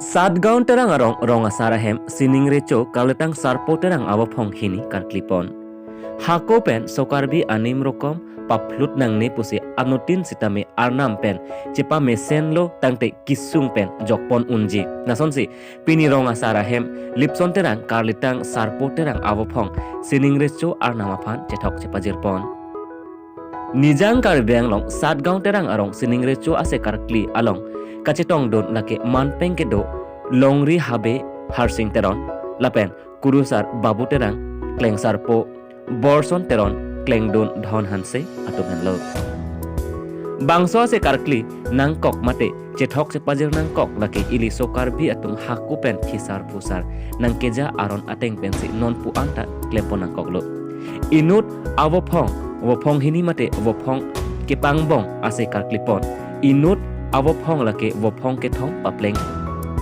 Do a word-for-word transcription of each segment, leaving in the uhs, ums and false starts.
Satgaon Terang arong rong asar ahem Sining Recho Karlitang Sarpo Terang avophong hini karkli pon. Hako pen Sokarbi anim rokom paplut nangne pusi anuttin sitame arnam pen chepamesenlo tangte kisung pen jokpon unji. Lasonsi pini rong asar ahem Lipson Terang Karlitang Sarpo Terang avophong Sining Recho arnam aphan chethok chepajir pon. Nijang Karbi Anglong Satgaon Terang arong Sining Recho ase karkli along kachetongdun lake manpeng kedo Longri Habe Harsing Teron lapen Kurusar Babu Terang, Klengsarpo Borson Teron, Klengdun Dhon Hanse atum henlo. Bangso ase karkli nangkok mate chethok chepajir nangkok lake ili Sokarbi atum hako pen phisar phusar nangkeja aron ateng pensi non pu-an ta klempon nangkoklo. Inut avophong, vophong hini mate vophong kepangbong ase karkli pon. Inut avophong lake vophong kethom papleng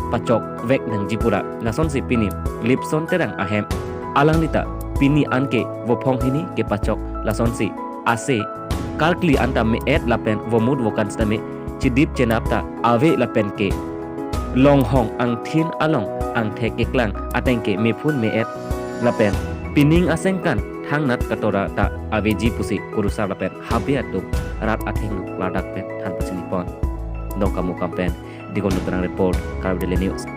pachok vek nangji pura. Lasonsi pini Lipson Terang ahem alanglita pini anke vophong hini kepachok lasonsi ase karkli anta me-et lapen vomut vokan sitame chedip chenap ta ave lapen ke longhong angthin along angthek keklang ateng ke mephun me-et lapen pining asengkan thangnat katora ta aveji pusi Kurusar lapen Habe atum rat athengno ladak pen than pachini pon. Dongkamukam pen Digon Terang report, Karbi Daily News. Nasi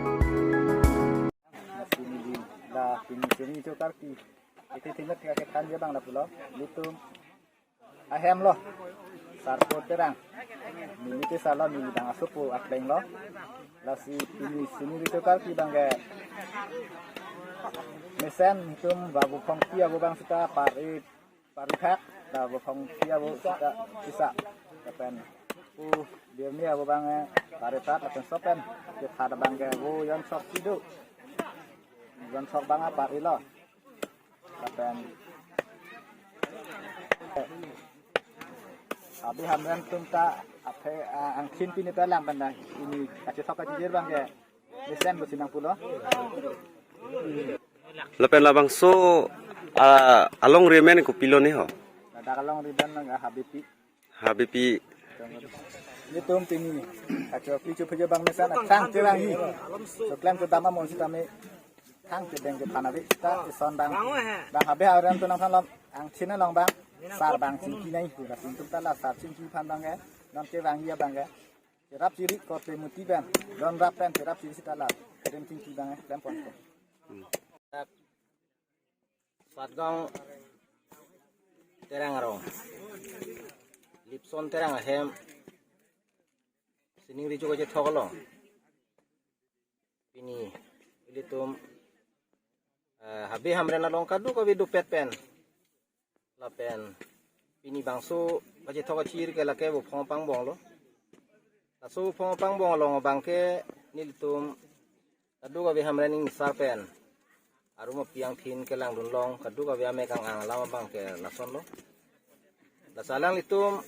nili la pini Sining Recho karkli. Iti thinat ka kethan je bang la pulo. Litum ahem lo. Sarpo Terang. Neli te salo neli bang asopo apleng lo. Lasi pini Sining Recho karkli bang ke mesen itum babu phongpi abu bang sita pari pari thak, la vophong pi abu sita pisa. Lapen u birni abu bang eh pari thak lapen sopen. Kita ada bang ke bu yon sok sidu. Yon sok bang apa ilo. Lapen Abi Hamren atum ta aphe, ah, angthin pini ta lang pen da. Ini kachethok kachijir bang ke mesen pusi nangpulo. Lapen labangso, ah, alongri amen kopilo ni ho? Ladak alongri amen nang Habepi. Habepi. Nelitum pini kachokli chophejo bang mesen athang teranghi. Choklem chodam amon sitame thang chedeng kephan ave ta ison bang. Bang Habe Hamren atum nangphan lom angthin along bang sar bang chingki nangji pu. Lapen itum ta la sar chingki aphan bang ke non ke bang ya bang ke cherap chiri korte muti pen, don rap pen cherap chiri sita la kerem chingki bang eh klem pon ko. Satgaon Terang arong, Lipson Terang ahem Sining Recho kachethok along pini ilitum, eh, Habe Hamren along kadokave dopet pen. Lapen pini bangso kachethok kachir ke lake vophong pangbong lo. Laso vophong pangbong along bang ke nelitum kadokave Hamren ingsar pen arum api angthin kelangdun long kadokave amek ang-ang alam abang ke lason lo. Lasi alanglitum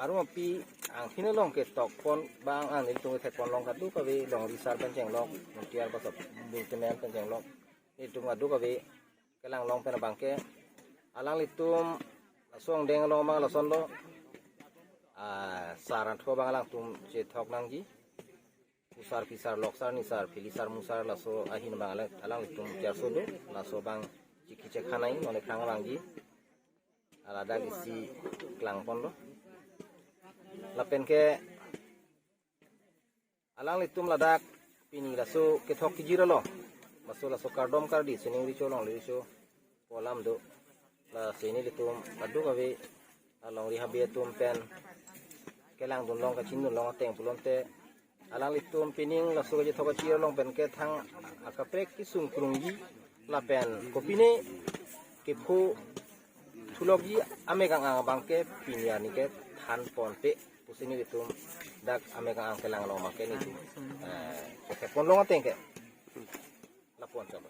arum api angthin along ketok pon bang ang nelitum kethek pon long kadokave longri sar pen chenglok, mutiar kosop bul temen pen chenglok. Nelitum kadokave kelang long pen abang ke alanglitum laso angdeng along abang lason lo. Ah, sar anthu abang alangtum chethok nangji. Usar phisar loksar nisar philisar musar laso ahin abang alang, alanglitum charso do. Laso abang chiki chekhanai nonle khrang abangji. Ladak isi klang pon lo. Lapen ke alanglitum ladak pini laso kethok kejir along, laso, laso kardom kardi Sining Recho Longri Recho pu alam do. Lasi nelitum kadokave alongri Habe atum pen kelangdun long kachindun long ateng pulote alanglitum pining laso kachethok kachir along pen ke thang akaprek kesung krungji lapen kopine kepho thulokji amek ang-ang abang ke pini arni ke than ponpe pusi nelitum dak amek ang-ang kelang long abang ke nelitum, eh, kethek pon long ateng ke lapon coba.